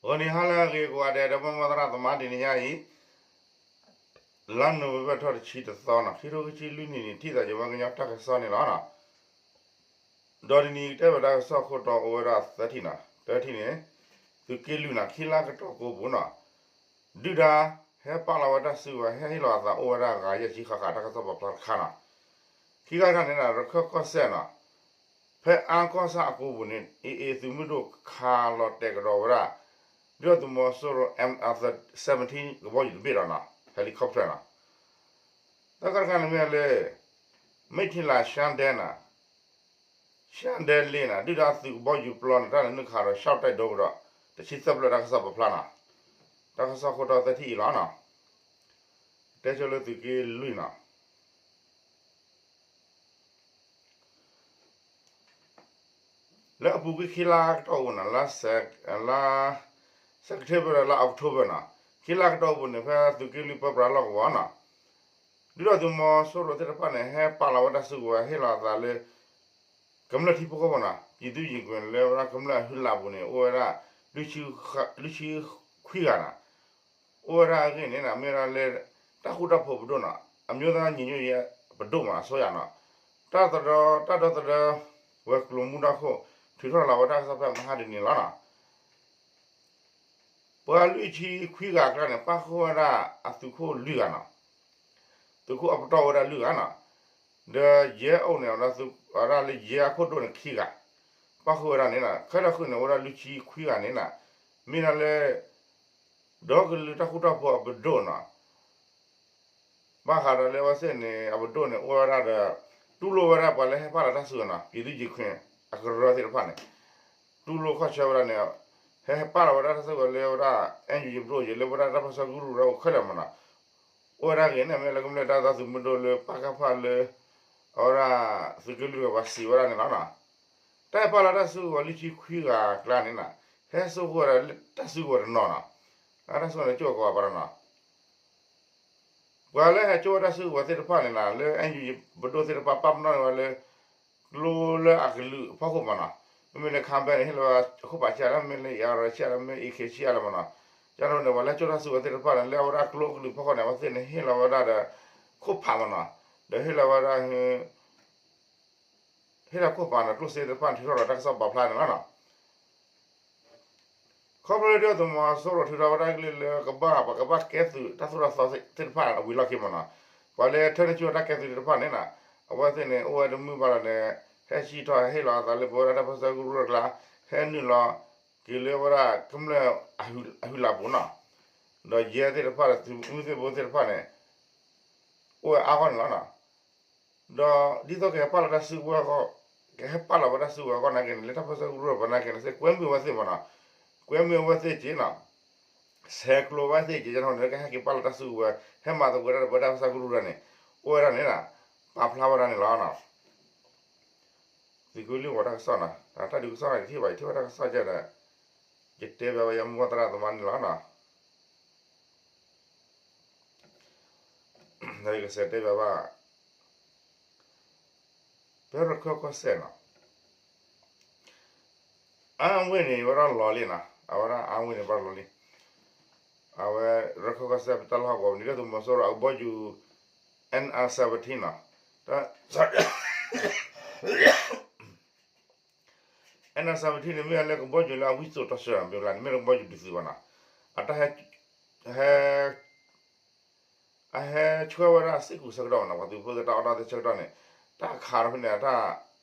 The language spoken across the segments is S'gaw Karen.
ဂီၤနံၤဟါလၢအဂ့ၤကိးဂၤဒဲး ဒီပုၢ်ဝဲၢ်သရၣ်သမါ တနံၤညါအံၤ လါနိၣ်ဝ့ဘၢၣ်ထီၣ်တဆံတသီနီၤ ခံထိခံဆံလွံၢ်နံၣ်န့ၣ် ထံၣ်သးက့ၤဝဲကညီတၢ်ကစီၣ်န့ၣ်လီၤ. ဒီးတနံၤတဲဝဲတၢ်ကစီၣ်ခိၣ်တီအိၣ်ဝဲဒၣ်သၢထံၣ်နီၤ တထံၣ်န့ၣ် သုးက့လွံၢ်နီၤ ခံလါကတီၢ်ကိးပူၤနီၤ ဒုၣ်ဒါ ဟဲပာ်လီၤဝဲတၢ်စုကဝဲၤ ဟဲဟ့ၣ်လီၤအသးအိၣ်ဝဲဒၣ်ဂၤယဲၢ်ဆံဃၣ်ဃၣ် တၢ်ကစီၣ်ပာ်ဖျါတခါနီၤ. ခံခါတခါန့ၣ် ရခၢၣ်ကီၢ်စဲၣ်နီၤ ဖဲအါကီၢ်ဆၣ်အကိပူၤန့ၣ် AA သုးမုၢ်ဒိၣ်ခးလီၤတဲာ်ကဒီးဝဲဒၣ် ဒုၣ်ဒါသုးမီၤစိရိၤ M seventeen ကဘီယူၤတဘ့ၣ်ဒီးနီၤ helicopter နီၤ. တၢ်ကီတခါန့ၣ်မ့ၢ်လၢ မ့ၢ်ထံလၢရှၢဒဲနီၤ ရှၢဒဲလ့နီၤ ဒုၣ်ဒါသုးကဘီယူၤပျီန့ၣ် တၢ်လဲၤနုာ်ခးဒီး ရှောက်တိုက်ဒုံးဒီး တဆံသၢဖျၢၣ် တၢ်ကစီၣ်ပာ်ဖျါနီၤ. တၢ်ကစီၣ်ခိၣ်တီသၢထံၣ်အံၤလီၤနီၤ. တဲဆိလၢသုးက့လွံၢ်နီၤ လၢအပူၤကွံာ်ခံလါကတီၢ်ပူၤန့ၣ် လါ September လါ October နီၤ ခံလါကတီၢ်ပူၤန့ၣ် ဖဲသုးက့လွံၢ်ပၢပြးလီၢ်ကဝီၤနီၤ ဒုၣ်ဒါသုးမီၤစိရိၤသ့ၣ်တဖၣ်န့ၣ် ဟဲပာ်လီၤဝဲတၢ်စုကဝဲၤ ဟ့ၣ်လီၤအသးလၢ ကမျၢၢ်ထံဖိကီၢ်ဖိနီၤ ပြည်သူ့ရင်ခွင် လၢဝဲဒၣ်ကမျၢၢ်အဟုလၢ်ပူၤန့ၣ် အိၣ်ဝဲဒၣ် လွံၢ်ဆံခွံဂၤနီၤ အိၣ်ဝဲဒၣ်အဂ့ၢ်န့ၣ် မ့ၢ်ဝဲဒၣ်လၢ တၢ်ဃူတၢ်ဖိးပဒိၣ်နီၤ အမျိုးသားညီညွတ်ရေးပဒိၣ်မး အစိုးရနီၤ တၢ်ဒီသဒၢ တၢ်ဒီသဒၢ ဝဲၤကျိၤမူဒါခိၣ် ထုးထီၣ်လီၤဝဲတၢ်ကစီၣ်ဖဲမဟါတနံၤလီၤနီၤ ပှၤလွံၢ်ဆံခွံဂၤအကျါန့ၣ် ပၣ်ဃုာ်ဝဲဒၣ်အသုးခိၣ်လွံၢ်ဂၤနီၤ သုးခိၣ်အပတီၢ်ဝဲဒၣ်လွံၢ်ဂၤနီၤ ဒီးယဲၢ်အိၣ်န့ၣ် ဝဲဒၣ်လၢယဲၢ်အခိၣ်ဒိၣ်န့ၣ်ခံဂၤ ပၣ်ဃုာ်ဝဲဒၣ်န့ၣ်နီၤ ခဲလၢာ်ဃုာ်န့ၣ် အိၣ်ဝဲဒၣ်လွံၢ်ဆံခွံဂၤန့ၣ်နီၤ မ့ၢ်ဒၣ်လၢ ဒီကလုာ်တၢ်ဃူတၢ်ဖိးအပဒိၣ်နီၤ ဘၣ်ဃးဒီးလၢအဝဲသ့ၣ်န့ၣ် အပဒိၣ်န့ၣ် အိၣ်ဝဲဒၣ်ဒီး တူၢ်လိာ်ဝဲဒၣ်ပှၤလၢဟဲပာ်လီၤတၢ်စုကဝဲၤနီၤ ပြည်သူ့ရင်ခွင် အကရၢသ့ၣ်တဖၣ်န့ၣ် တူၢ်လိာ်ခီၣ်ဆၢဝဲဒၣ်န့ၣ် ဟဲဟဲပာ်လီၤဝဲဒၣ်တၢ်စုကဝဲၤလၢဝဲဒၣ် NUG ပဒိၣ်ယဲ လၢဝဲဒၣ်တၢ်ပၢဆှၢကရူၢ်ကရၢအိၣ်ခဲလၢာ်မးနီၤ အိၣ်ဝဲဒၣ်ဂ့ၤန့ၣ် မ့ၢ်လၢကမျၢၢ်တၢ်သးသုးမုၢ်ဒိၣ်လၢ ပကဖ လၢ အဝဲဒၣ် သုးက့လွံၢ်ပှၤစံးဝဲဒၣ်န့ၣ်လီၤနီၤ တၢ်ဟဲပာ်လီၤတၢ်စုကဝဲၤလွံၢ်ဆံခွံဂၤအကျါန့ၣ်နီၤ ဟဲစိာ်ဃုာ်ဝဲဒၣ်တၢ်စုကဝဲၤတနီၤနီၤ တၢ်စုကဝဲၤန့ၣ်ကၠိၣ်ကဝီၤပၤတနီၤ ပှၤလၢဟဲကၠိၣ်ဝဲတၢ်စုကဝဲၤသ့ၣ်တဖၣ်န့ၣ်နီၤ လၢ NUG ပဒိၣ်သ့ၣ်တဖၣ် ပာ်ပနီၣ်န့ၢ်ဝဲလၢ ကျိလၢအကလုာ်အဖီခိၣ်မးနီၤ မ့မ့ၢ်လၢ ခါဘဲန့ၣ် ဟ့ၣ်လီၤဝဲခိၣ်ဖးဆံးလီၤ မ့ၢ်လၢ အရဆံးလီၤ မ့ၢ် AK ဆံးလီၤမးနီၤ ကန့ၣ်န့ၣ် ပှၤလၢကၠိၣ်တၢ်စုကဝဲၤသ့ၣ်တဖၣ်န့ၣ် လၢအဝဲဒၣ်ကျိအကလုာ်ဖီခိၣ်န့ၣ် အဝဲသ့ၣ်န့ၣ် ဟ့ၣ်လီၤဝဲဒၣ်ဒီး ခိၣ်ဖးမးနီၤ ဒီးဟ့ၣ်လီၤဝဲဒၣ် ဟ့ၣ်လီၤခိၣ်ဖးန့ၣ် ကျိၣ်စ့သ့ၣ်တဖၣ်ထုးထီၣ်ဒီးတၢ်ကစီၣ်ပာ်ဖျါန့ၣ်လီၤနီၤ ခီဖျိလၢဒုၣ်ဒါသုးမီၤစိရိၤထုးထီၣ်ဝဲဒၣ်ကလုၢ်လၢကဘၣ် ပှၤကဘၣ်ကဲသုးတၢ်သိၣ်တၢ်သီသ့ၣ်တဖၣ်အဝံၤလီၢ်ခံမးနီၤ ပှၤလၢထၢနုာ်ဆူၣ်တၢ်ကဲသုးသ့ၣ်တဖၣ်န့ၣ်နီၤ အဝဲသ့ၣ်န့ၣ် အိၣ်ဝဲတမုာ်ဘၣ်ဒီးန့ၣ် ဟဲစံၣ်ထီၣ်ဟဲဟ့ၣ်လီၤအသးလၢပဝဲဒၣ်တၢ်ပၢဆှၢကရူၢ်အကျါ ဟဲနုာ်လီၤက့ၤလၢဝဲဒၣ်ကမျၢၢ်အဟုလၢ်ပူၤနီၤ ဒီးယဲၢ်သ့ၣ်တဖၣ်ဒီးသုးမုၢ်သ့ၣ်ဘိသ့ၣ်တဖၣ်န့ၣ် အိၣ်ဝဲအါဂီၢ်န့ၣ်လီၤနီၤ ဒီးဒ်သိးကဟဲပာ်လီၤတၢ်စုကဝဲၤအဂီၢ် ကဟဲပာ်လီၤဝဲတၢ်စုကဝဲၤအဂီၢ်နာ်က့န့ၣ် လၢတၢ်ပၢဆှၢကရူၢ်ပူၤနာ်က့န့ၣ် စ့ၢ်ကွဲမုာ်အဝဲသ့ၣ်မးနီၤ ကွဲမုာ်အဝဲသ့ၣ်က့နီၤ ဆဲးကျိးဝဲသ့ၣ်က့ ကန့ၣ်န့ၣ် ကဟဲက့ၤပာ်လီၤတၢ်စုကဝဲၤ ဟဲမၤသကိးတၢ်ဒီးပဝဲဒၣ်တၢ်ပၢဆှၢကရူၢ်န့ၣ် အိၣ်ဝဲဒၣ်န့ၣ် ပာ်ဖျါဝဲဒၣ်န့ၣ်လီၤနီၤ သုးက့လွံၢ်ဝဲတၢ်ကစီၣ်နီၤ တၢ်ဒုးကစီၣ်န့ၣ် ယထံၣ်ဘၣ် ယထံၣ်ဝဲတၢ်ကစီၣ်ကဲဒီး ယတဲဘၣ်ဝဲယမိၢ်သရၣ်သမါန့ၣ်လီၤနီၤ ဒီးယကစးတဲဘၣ်ဘၣ် ဖဲရခၢၣ်ကီၢ်စဲၣ်နီၤ အဝ့ၢ်န့ၣ် ဝဲဒၣ်လီၤလံနီၤ အဝဲဒၣ်အဝ့ၢ်န့ၣ် ဘၣ်လီၤလံ အဝဲ ရခၢၣ်ကီၢ်စဲၣ် ပတၢ်လီၢ်ဟီၣ်ကဝီၤ နံၤဒိၣ်သုးမီၤစိရိၤအကဘီယူၤ NR seventeen နီၤ NR seventeen န့ၣ် မ့ၢ်လၢကဘီယူၤလၢအဝံစိာ်တီဆှၢ မ့ၢ်လၢန့ၣ် မ့ၢ်လၢကဘီယူၤဒုးသုးဘၣ်နီၤ အတၢ်ဟဲ ဟဲ အဟဲဆှၢဝဲဒၣ်စ့ၢ်ကီးဆၢကတီၢ်မးနီၤ ပှၤသုးဖိသ့ၣ်တၢ်အီၣ်တၢ်အီသ့ၣ်ဆၢကတီၢ်န့ၣ် တၢ်ခးဒီးဖဲန့ၣ် အတၢ်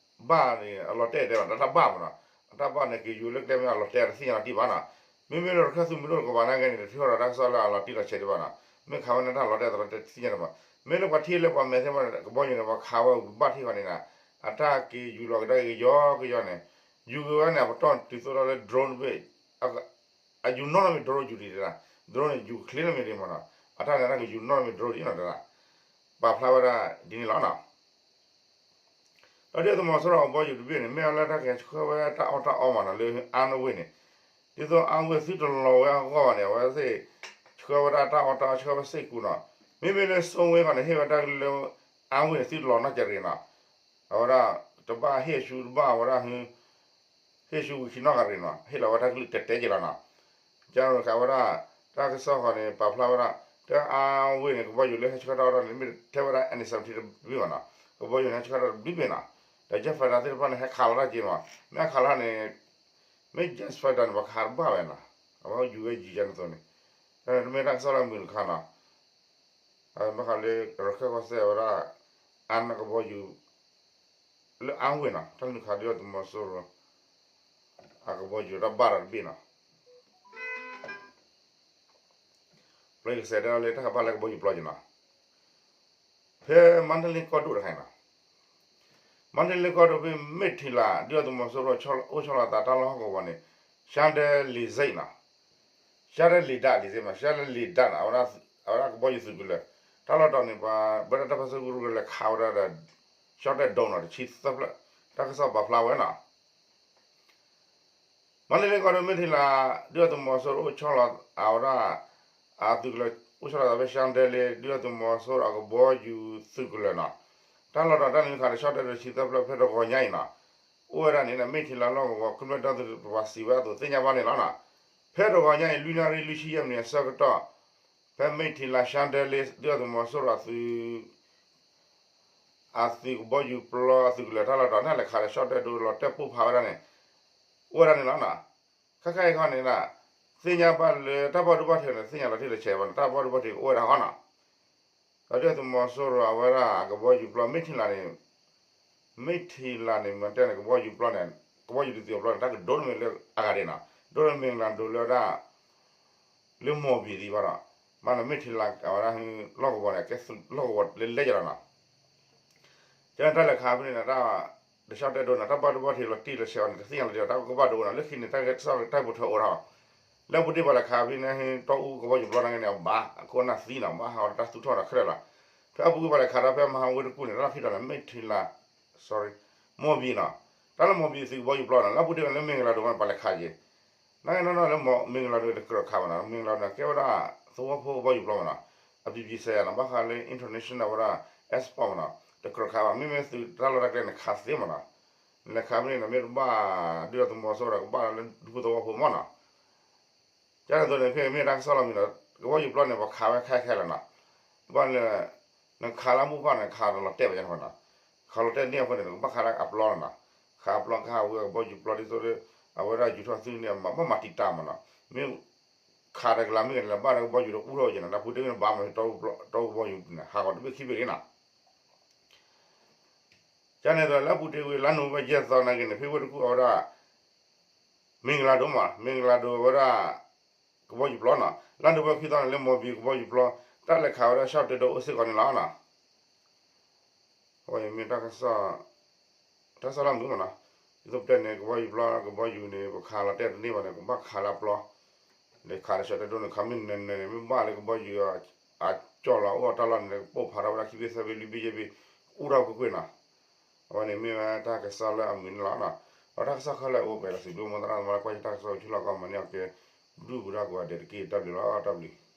ဘၣ်န့ၣ် အလီၤတဲာ်တဲဘၣ်နီၤ တၢ်ဘၣ်မးနီၤ အတၢ်ဘၣ်န့ၣ် က့ၤယူၤလၢကျဲမ့ၢ်အလီၤတဲာ်တသ့ၣ်ညါလီၤတံၢ်ဘၣ်နီၤ မ့မ့ၢ်လၢရခၢၣ်သုးမုၢ်ဒိၣ်တကပၤနာ်က့န့ၣ် တထံၣ်ထီၣ်ဒီးတၢ်ကစီၣ်လၢအလီၤတံၢ်လီၤဆဲးဒံးဘၣ်နီၤ မ့ၢ်ခးဝဲန့ၣ်တၢ်လီၤတဲာ်သီလီၤတသ့ၣ်ညါဒံးဘၣ် မ့ၢ်လၢပှၤထံၣ်လၢပှၤမဲာ်သ့ၣ်တဖၣ်န့ၣ် ကဘီယူၤန့ၣ် ပှၤခးဝဲဘၣ်ထံၣ်ဃီန့ၣ်နီၤ အတၢ်က့ၤယူၤလီၤကဒါက့ၤကယီကယီန့ၣ် ယူၤက့ၤဝဲန့ၣ် အပတီၢ်တုၤသိးထီၣ်လၢ drone တဘ့ၣ် အယူၤနီၢ်နီၢ်မ့ၢ် drone ယူၤဒံးတဒၣ် drone န့ၣ် ယူၤချ့နီၢ်မ့ၢ်ဒံးမးနီၤ အတၢ်န့ၣ် တၢ်ကယူၤနီၢ်မ့ၢ် drone ဒံးနီၤတဒၣ် ပာ်ဖျါဝဲဒၣ်ဒ်န့ၣ်လီၤနီၤ ဒီးဒုၣ်ဒါသုးမီၤစိရိၤအကဘီယူၤတဘ့ၣ်န့ၣ် မ့ၢ်အီၤလၢတၢ်ကဆှၢဝဲတၢ်အီၣ်တၢ်အီမးနီၤ လၢအဝ့ၢ်န့ၣ် ဒ်သိးအဝ့ၢ်သုတလီၤဝဲအဂီၢ်ဘၣ်န့ၣ် အဝဲသ့ၣ် ဆှၢဝဲဒၣ်တၢ်အီၣ်တၢ်အီဆှၢဝဲစ့ၢ်ကီးနီၤ မ့မ့ၢ်လၢစိဝ့ၢ်ဃီန့ၣ် ဟ့ၣ်ဝဲတၢ်ကလုၢ်လၢ အဝ့ၢ်န့ၣ် သုတလီၤနီတစဲးရ့ၣ်နီၤ အဝဲဒၣ် တဘၣ်ဟ့ၣ်ဆူတဘၣ်ဝဲဒၣ် ဟ့ၣ်ဆူဝံၤခံနီတဂၤရ့ၣ်နီၤ ဟ့ၣ်လီၤဝဲတၢ်ကလုၢ်တဲတဲက့ၤလီၤနီၤ ကန့ၣ်ခးဝဲဒၣ် တၢ်ကစီၣ်ဃီန့ၣ် ပာ်ဖျါဝဲဒၣ် တၢ်အါဝ့ၢ်န့ၣ် ကဘီယူၤလၢဟဲဆှၢတၢ်အီၣ်တၢ်န့ၣ် မ့ၢ်ထဲဝဲဒၣ် N seventeen တဘ့ၣ်ဘၣ်နီၤ, ကဘီယူၤန့ၣ် ဟဲဆှၢတၢ်တဘျုးဘ့ၣ်နီၤ, ဒီး jet fighter သ့ၣ်တဖၣ်န့ၣ် ဟဲခးလီၤတၢ်က့ၤမး, မ့ၢ်အခးလီၤန့ၣ် မ့ၢ် jet fighter န့ၣ် ပှၤခးတဘၣ်ဝဲနီၤ, အဝဲယူၤဝဲယံၤယၤန့ၣ်သိးန့ၣ်, တမ့ၢ်တၢ်ကစီၣ်လၢအမုာ်တခါနီၤ, ဘၣ်ဃးလၢ ရခဲၣ်ကီၢ်စဲၣ်ဝဲဒၣ် အါန့ၢ်ကဘီယူၤ လၢအါဝ့ၢ်နီၤ, တၢ်နုာ်ခးဒုၣ်ဒါသုးမီၤစိရိၤ အကဘီယူၤတၢ်ဘၣ်ဒီးတဘ့ၣ်နီၤ, ပျဲကစဲးတဲလၢတၢ်ကဘၣ်လၢကဘီယူၤပျီက့ၤနီၤ, ဖဲမါတလ့ကီၢ်ဒိၣ်တခါအံၤနီၤ, မါတလ့ကီၢ်ဒိၣ်ဖဲမ့ၢ်ထံလၤ ဒုၣ်ဒါသုးမီၤစိရိၤအိၣ်ဆီလီၤအသးတၢ်လီၢ်ဟီၣ်ကဝီၤန့ၣ် ရှါဒဲလံာ်စ့နီၤ, ရှါဒဲလံာ်ဒၣ်လံာ်စ့မး ရှါဒဲလံာ်ဒၣ်နီၤ, အဝဲဒၣ်ကဘီယူၤသုးကလၢၤ တၢ်လီၢ်တီၤန့ၣ် ပှၤဘၣ်တၢ်တၢ်ပၢၢ်ဆၢကရူၢ်ကရၢလဲၤခးဝဲဒၣ်ဒီး ရှီတဲၣ်ဒိနီၤ တဆံသၢဖျၢၣ်, တၢ်ကစီၣ်ပာ်ဖျါဝဲနီၤ မါတလ့ကီၢ်ဒိၣ်မ့ၢ်ထံလၤ ဒုၣ်ဒါသုးမီၤစိရိၤအိၣ်ဆီလီၤအဝဲဒၣ် အသုးကလၢၤ အိၣ်ဆီလီၤသးဖဲရှါဒဲလံာ် ဒုၣ်ဒါသုးမီၤစိရိၤအကဘီယူၤသုးကလၢၤနီၤ, တၢ်လီၢ်တီၤတၢ်နုာ်ခးဒီး ရှီတဲၣ်ဒိတဆံသၢဖျၢၣ်ဖဲတဂီၤညါအံၤနီၤ, အိၣ်ဝဲဒၣ်န့ၣ် မ့ၢ်ထံလၤလီၢ်ကဝီၤ ကမျၢၢ်ဒီသဒၢးပှၤစံးဝဲအသိးသ့ၣ်ညါဘၣ်န့ၣ်လီၤနီၤ, ဖဲတဂီၤညါအံၤ လွံၢ်နၣ်ရံၣ်လွံၢ်ဆံယဲၢ်မံးနံးအဆၢကတီၢ် ဖဲမ့ၢ်ထံလၤရှါဒဲလံာ် ဒုၣ်ဒါသုးမီၤစိရိၤအသုး အသုးကဘီယူၤပျီအသုးကလၢၤတၢ်လီၢ်တီၤန့ၣ် လဲၤခးဒီးရှီတဲၣ်ဒိလီၤတဲာ်ပိၢ်ဖးဝဲဒၣ်န့ၣ် အိၣ်ဝဲဒၣ်န့ၣ်လီၤနီၤ, ခဲခါအံၤခီန့ၣ် သ့ၣ်ညါဘၣ်လၢတၢ်ဘၣ်ဒိဘၣ်ထံးန့ၣ် သ့ၣ်ညါလီၤတံၢ်လီၤဆဲးဘၣ်န့ၣ် တၢ်ဘၣ်ဒိဘၣ်ထံးအိၣ်ဝဲဒၣ်ဃီနီၤ, ဒီးဒုၣ်ဒါသုးမီၤစိရိၤအဝဲဒၣ်အကဘီယူၤပျီမ့ၢ်ထံလၤန့ၣ် မ့ၢ်ထံလၤန့ၣ် မ့ၢ်တဲန့ၣ် ကဘီယူၤပျီန့ၣ် ကဘီယူၤတသုးအပျီန့ၣ် တၢ်ကဒိၣ်န့ၢ်မ့ၢ်လၢအဂၤဒၣ်နီၤ, ဒိၣ်န့ၢ်မ့ၢ်လၤဒိၣ်လၢဝဲဒၣ် လၢမီၢ်ဘံၣ်သံဘၣ်ဒီး မ့ၢ်န့ၣ်မ့ၢ်ထံလၤအဝဲဒၣ် လီၢ်ကဝီၤန့ၣ် ကဲလီၢ်ကဝီၤလဲၤလဲၤကဒီးနီၤ ကန့ၣ်တၢ်လဲၤခးဖဲန့ၣ် တၢ်တဆီတဲဒိန့ၣ် တၢ်ဘၣ်ဒိဘၣ်ထံးလီၤတံၢ်လီၤဆဲးအီၤန့ၣ် တသ့ၣ်ညါလီၤတံၢ် တၢ်ကဘၣ်ဒိအိၣ်နီၤ လၢခံန့ၣ် တၢ်ကစီၣ်တၢ်ပိာ်ထွဲအိၣ်ထီၣ် လၢပူၤတ့ၢ်ပှၤလဲၤခးဖဲန့ၣ် တီအူကဘီယူၤပျီနာ်က့န့ၣ် အဘၣ် အခိၣ်အနၢ်သံနီၤ ဘၣ်ဟးဂီၤတၢ်သူၣ်ထီၣ်ဒီးခဲလၢာ်လီၤ ဖဲအပူၤကွံာ်ပှၤလဲၤခးဒီးဖဲမဟါဝ့ၢ်တကူၣ်န့ၣ် တၢ်လီၢ်ခံတီၤန့ၣ် မ့ၢ်ထံလၤ sorry မီၢ်ဘံၣ်နီၤ တၢ်လၢမီၢ်ဘံၣ်သုးကဘီယူၤပျီနီၤ လၢအပူၤတ့ၢ်ဝဲလၢမ့ၢ်ဂလၤဒိၣ်မးပှၤလဲၤခးက့ၤ နာ်က့နီၢ်နီၢ်လၢမ့ၢ်ဂလၤဒိၣ်တကြၢးခးဘၣ်နီၤ မ့ၢ်ဂလၤဒိၣ်န့ၣ် ကဲဝဲဒၣ်သဝီဖိကဘီယူၤပျီမးနီၤ အ BBC နီၤ ဘၣ်ဃးလၢ international ဝဲဒၣ် export မးနီၤ တကြၢးခးဘၣ် မ့မ့ၢ်သုးတၢ်လီၢ်တၢ်ကျဲန့ၣ် ခးသ့မးနီၤ လဲၤခးဖဲန့ၣ်နီၤ မ့ၢ်တဘၣ်ဒုၣ်ဒါသုးမီၤစိရိၤဒီး ကဘၣ်လၢဒူဖိသဝီဖိမးနီၤ ကန့ၣ်အသိးန့ၣ် ဖဲမ့ၢ်တၢ်ကစီၣ်လီၤမံၤနီၤ ကဘီယူၤပျီန့ၣ် ပှၤခးဝဲခဲခဲလၢာ်နီၤ ဘၣ်လၢ နခးလၢမိၢ်ပၢ်န့ၣ် ခးဒီးလီၤတဲာ်ဘၣ်ယါန့ၣ်နီၤ ခးလီၤတဲာ်န့ၢ်အဃိန့ၣ် နကဘၣ်ခးလၢအပျီလီၤနီၤ ခးအပျီခးဝဲကဘီယူၤပျီဒ်သိးဒီး အဝဲဒၣ်ယူၤထီၣ်သုန့ၣ် မၤဘၣ်မၤတံာ်တာ်မးနီၤ မ့ၢ်ခးတကလးမ့ၢ်ဂ့ၤန့ၣ် လၢဘၣ်လၢကဘီယူၤဒီးအူထီၣ်ဝဲက့ၤနီၤ လၢပူၤတ့ၢ်ဝဲန့ၣ် ဘၣ်မၤ တီအူကဘီယူၤန့ၣ် ဟးဂီၤတဘ့ၣ်ခံဘ့ၣ်လံနီၤ ကန့ၣ်အသိး လၢအပူၤတ့ၢ်ဝဲ လါနိၣ်ဝ့ဘၢၣ်ယဲၢ်သီနာ်က့န့ၣ် ဖဲဝ့ၢ်တကူၣ်အဝဲဒၣ် မ့ၢ်ဂလၤဒိၣ်မး မ့ၢ်ဂလၤဒိၣ်အဝဲဒၣ် ကဘီယူၤပျီနီၤ လါနိၣ်ဝ့ဘၢၣ်ခံသီန့ၣ် လၢမီၢ်ဘံၣ်ကဘီယူၤပျီ တၢ်လဲၤခးဝဲဒၣ်ရှီတဲၣ်ဒိအိၣ်စ့ၢ်ကီးန့ၣ်လီၤနီၤ အဝဲအံၤမ့ၢ်တၢ်ကစီၣ် တၢ်ကစီၣ်လၢအမုာ်မးနီၤ ဒ်သိးပတဲန့ၣ် ကဘီယူၤပျီ ကဘီယူၤန့ၣ် ပခးလီၤတဲာ်တန့ၢ်ဘၣ်န့ၣ် ကဘၣ်ခးလၢအပျီ လဲၤခးလၢရှီတဲၣ်ဒိန့ၣ် ခးမ့ၢ်နၢၤနၢၤန့ၣ် မ့ၢ်ဘၣ်လၢကဘီယူၤ အကၠီၣ်လီၤအိၣ်တၢ်လီၢ်န့ၣ် ကပိၢ်ဖးထီၣ်ဝဲဒၣ်ခံဘ့ၣ်သၢဘ့ၣ်လွံၢ်ဘ့ၣ်ယဲၢ်ဘ့ၣ် အူထီၣ်ကွ့ၢ်ကွ့ၢ်နီၤ အဝဲန့ၣ်မ့ၢ်ဝဲတၢ်ကစီၣ်လၢအမုာ်န့ၣ်လီၤနီၤ ဒီးတၢ်ကစီၣ်ခဲလၢာ်အိၣ်ပှဲၤဒီးစံးဘျုးမိၢ်သရၣ်သမါလၢကွၢ်ယတၢ်ကစီၣ်ဆူလီၢ်ကီၢ်မၤန့ၢ်အီၤကဲ ဒူၣ်ပူၤတၢ်ကိးဂၤဒဲးတက့ၢ် တၢ်ဘျုးလီၤ တၢ်ဘျုး